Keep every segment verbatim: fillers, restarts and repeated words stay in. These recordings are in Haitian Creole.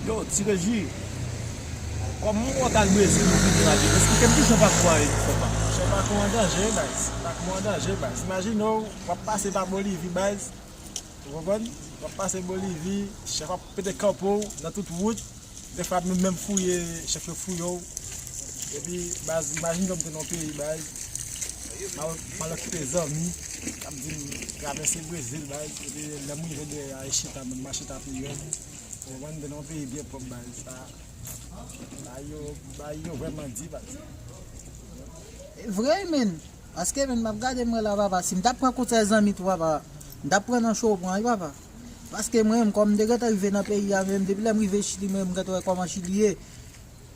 Yo, Ti Reji, kòman w t al Brezil ou vini la, esplike m kijan pakou a ye, frè pa m? Monchè, pakou an danje, baz. Pakou an danje, baz. Imajine w, w ap pase pa Bolivi, baz. Ou konprann? W ap pase Bolivi, chèf ap pete kanpe w nan tout wout. Defwa, menm, menm fouye, chèf yo fouye w. Epi, baz, imajine w m te nan yon peyi, baz. M al, m al okipe zanmi, k ap di m travèse Brezil, baz. Epi, lè m rive dèyè a, e chita, m mache ta peye. Ou konprann, m te nan yon peyi byen pwòp, baz. Sa, bagay yo, bagay yo vrèman di, baz. E vre, menn. Paske, menn, m ap gade m wè la, papa. Si m t ap pran konsèy zanmi tou, papa, m t ap pran nan cho w pran, wi, papa. Paske mwen menm, kòm m te gentan rive nan peyi a, menm, depi lè m rive Chili, mwen menm, m gentan wè kòman Chili ye.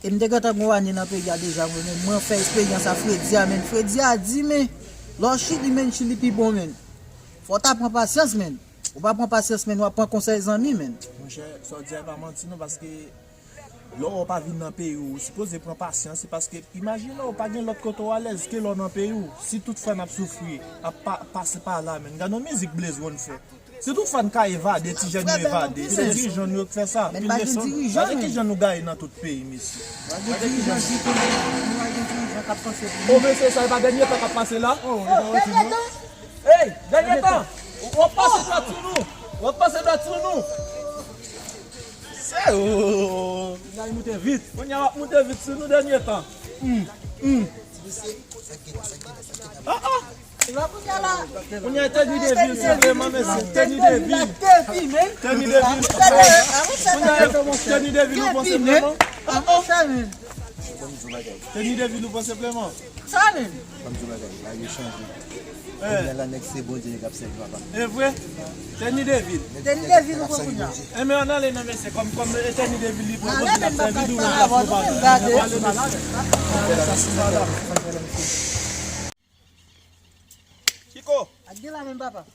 E m te gentan gen yon ane nan peyi a deja, mwen menm. Mwen fè eksperyans a Fredi a, menn. Fredi a di, men, lè w Chili, menn, Chili pi bon, menn. Fò w ta pran pasyans, menn. Ou pa pran pasyans, menn, w ap pran konsèy zanmi, menn. Monchè, sa w di a pa manti, non, paske lè w pa vin nan peyi w, ou sipoze pran pasyans, se paske, imajine w, pa gen lòt kote w alèz ke lè w nan peyi w. Si tout frè n ap soufri, ap pa, pase pa la, menn. Gade yon mizik Blaze One fè. Si tout frè n ka evade, ti jèn yo evade, se dirijan nou yo k fè sa. Pil leson. Gade ki jan nou gaye nan tout peyi, mesye. Gade ki jan. O, mesye, sa e pa dènye tan k ap pase la? Ey, dènye tan! W ap pase dwat sou nou! W ap pase dwat sou nou! Se ou! Kounye a moute vit. Kounye a w ap moute vit sou nou dènye tan. Hmm, hmm. Ah, ah. Kounye a teni de vil senpleman, mesye. Teni de vil. Teni de vil. Kounye a teni de vil ou panse senpleman? Ah, ah. Teni de vil ou panse senpleman? Sa menm. Ban m di w bagay, bagay yo chanje. Kounye a la, nèg se Bondye nèg ap sèvi, papa. E vre? Teni de vil. Teni de vil ou pran kounye a. Enben, ann ale non, mesye, kòm, kòm, e, teni de vil li pran, Bondye n ap sèvi, nou menm n ap pran. Ann ale, mesye. Kiko! Ak gen la menm, papa.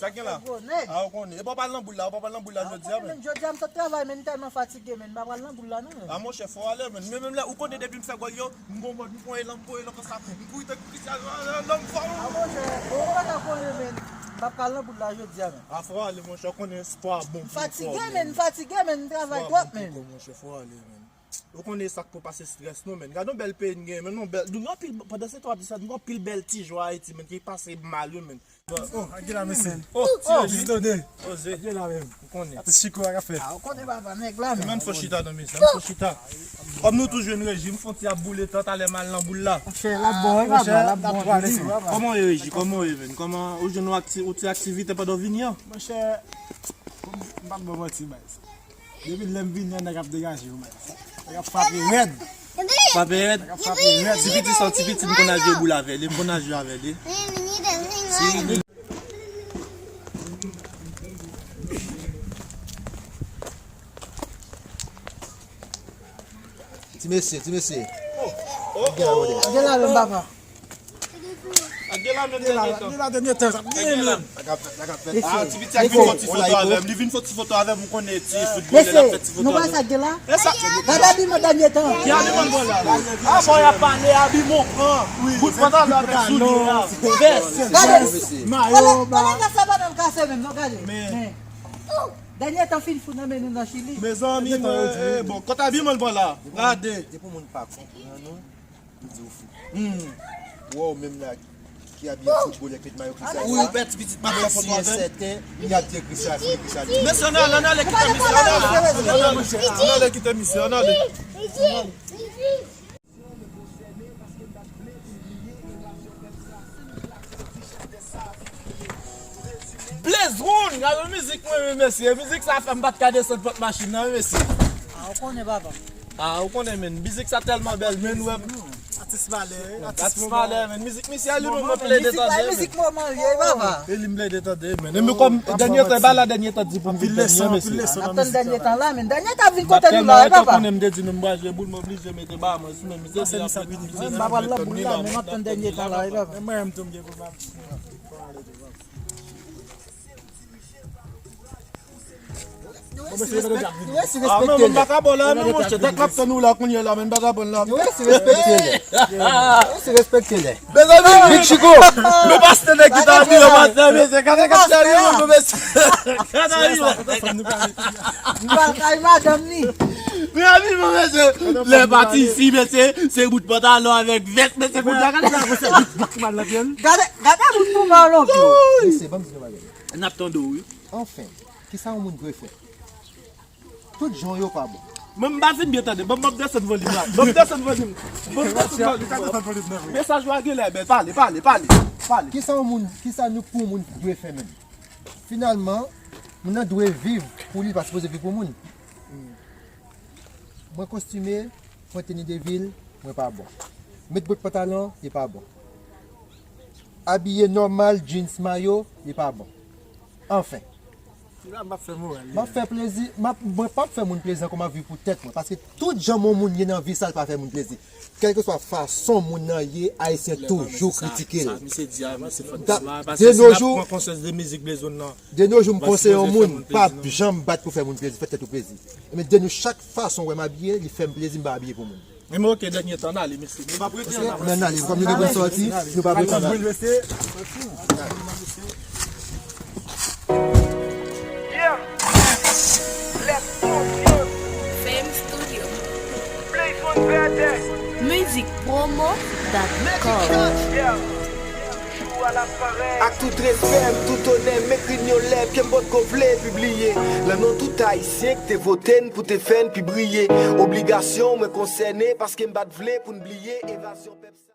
Sa gen la? Gwo nèg. A, ou konnen. E pa pral nan boul la, ou pa pral nan boul la jodi a, men. Jodi a m sot travay, men m tèlman fatige, men m pa pral nan boul la, non, men. A, monchè, fò ale, men. Men menm lè, ou konnen depi m fè gòl yo, m gon mòd, m konye lan, m konye lan konsa, m kouri tankou Cristiano Ronaldo, m fò. A, monchè, ou pa ta konye, men. M pa pral nan boul la jodi a, men. A, fò ale, monchè, ou konnen espwa bon pou kò, men. M fatige, men, m fatige, men, m travay twòp, men. Espwa bon pou kò, monchè, fò ale, men. Ou konnen sa k pou pase strès nou, men. Gade yon bèl peyi n gen, men, yon bèl, nou gen anpil, pandan se tan w ap di sa, nou gen anpil bèl ti jwa Ayiti, men, ki pase mal, wi, men. Oh, Aguila, mesye. Oh, oh, Ti Reji. Oze. Aguila menm. Ou konnen. Atis Chiko a ka fèt. A, ou konnen papa, nèg la menm. Men fò chita non, mesye, men fò chita. Kòm nou tou jwenn rejim, fò ti ap boule tan, talè m al nan boul la. Monchè, l ap bon, wi, papa, l ap bon. Kòman w ye, Reji? Kòman w ye, men? Kòman ou jwenn yon akti-, yon ti aktivite pandan w vini an? Monchè, m p ap ba w manti, baz. Depi lè m vini an, nèg ap degaje yo, man. Nèg ap frape rèd. Frape rèd? Nèg ap frape rèd. Ti piti sa, ti piti, m konn al jwe boul avè li, m konn al jwe avè li. Si li Ti mesye, ti mesye. Oh, oh, oh. Gen la menm, papa. Ak gen la menm dènye tan. Gen la dènye tan, sa byen menm. Mesye, ah, ti piti a vin fè ti foto avè m. Li vin fè ti foto avè m, ou konnen ti foutbolè l ap fè ti foto avè m. Nou wè sa gen la? Gade abiman dènye tan. Ki abiman l pran la? Ah, bon, y ap pale, abiman w pran. Bout pantalon avèk soulye a. Vès. Gade. Mayo, ba. Gade sa bann kase menm, non, gade. Men. Dènye tan fin fou nan men nou nan Chili. Mezanmi, mwen, eh, bon, kot abiman l pran la? Gade. Depi moun pa konprann ou. Li di w fou. Hmm. Wè w menm la, ki abiye foutbolè, k met mayo Krisyal. Ou pè ti pitit m ap fè foto avè l. Sèten, li ap di Krisyal, fou Krisyal. Mesye, ann ale, ann ale, kite misye, ann ale. Ann ale, kite misye, ann ale. Blaze One, gade mizik mwen, wi, mesye. Mizik sa fè m pa t ka desann pòt machin nan, wi, mesye. Ah, ou konnen, papa. Ah, ou konnen, men. Mizik sa tèlman bèl, men, ou wè. Atis malè, atis malè, men. Mizik misye a li menm mwen plede tande, men. Mizik moman, wi, papa. E li m plede tande, men. E men kòm dènye tan, ba la dènye tan di pou m vin tande, mesye. N ap tann dènye tan la, men. Dènye tan vin kote nou la, wi, papa. Konnen m te di nou m pral jwe boul, m oblije mete ba mwen sou men misye. M pa pral nan boul la, men m ap tann dènye tan la, wi, papa. Men mwen menm tou m gen pou m ap Yo resi respekte lè. Ah, men, men, m pa ka bò la, non, monchè. Dèk m ap tann ou la, kounye a la, men, m pa ka bò la. Yo resi respekte lè. Yo resi respekte lè. Mezanmi, Big Chico. Men pastè nèg ki ta di yo pastè, mesye, gade k ap fè yo, mesye. Gade yo. Nou pral kay madanm ni. Mezanmi, mesye, lè pati isi, mesye, se bout pantalon avèk vès, mesye, kounye a, gade sa, mesye. Gade, gade bout pantalon, yo. Mesye, ban m di nou bagay. N ap tande w, wi. Anfen, kisa yon moun dwe fè? Tout jan yo pa bon. Mwen, m pa fin byen tande. Ban m, ban m desann volim la. Ban m desann volim. Ban m desann volim. Mesaj la genlè bèl. Pale, pale, pale. Pale. Kisa yon moun, kisa nou pou moun dwe fè menm? Finalman, moun nan dwe viv pou li, li pa sipoze viv pou moun. Mwen kostime, mwen teni de vil, mwen pa bon. Met bout pantalon, li pa bon. Abiye nòmal, jeans, mayo, li pa bon. Anfen. M ap fè moral li. M ap fè plezi, m ap, mwen p ap fè moun plezi ankò, m ap viv pou tèt mwen. Paske tout jan yon moun ye nan vi sa, l pa fè moun plezi. Kèlkeswa fason moun nan ye, Ayisyen toujou kritike l. Sa misye di a, misye fè de nos jours, pran konsyans de mizik Blezone nan. De nos jours, m konseye yon moun, pa janm bat pou fè moun plezi, fè tèt ou plezi. Men de nos, chak fason w wè m abiye, li fè m plezi, m pa abiye pou moun. Men ok, dènye tan, n ale, mesye. Nou p ap rete an avans. N ale, kòm nou gen pou n sòti, nou p ap rete an avans. Fame Studio. Music Promo dot com. Ak tout respè m, tout onè m, m ekri n yon lèt ke m potko vle pibliye. Nan non tout Ayisyen k te vote n pou te fè n pi briye. Obligasyon mwen konsène paske m pa t vle pou n bliye evazyon pèp sa.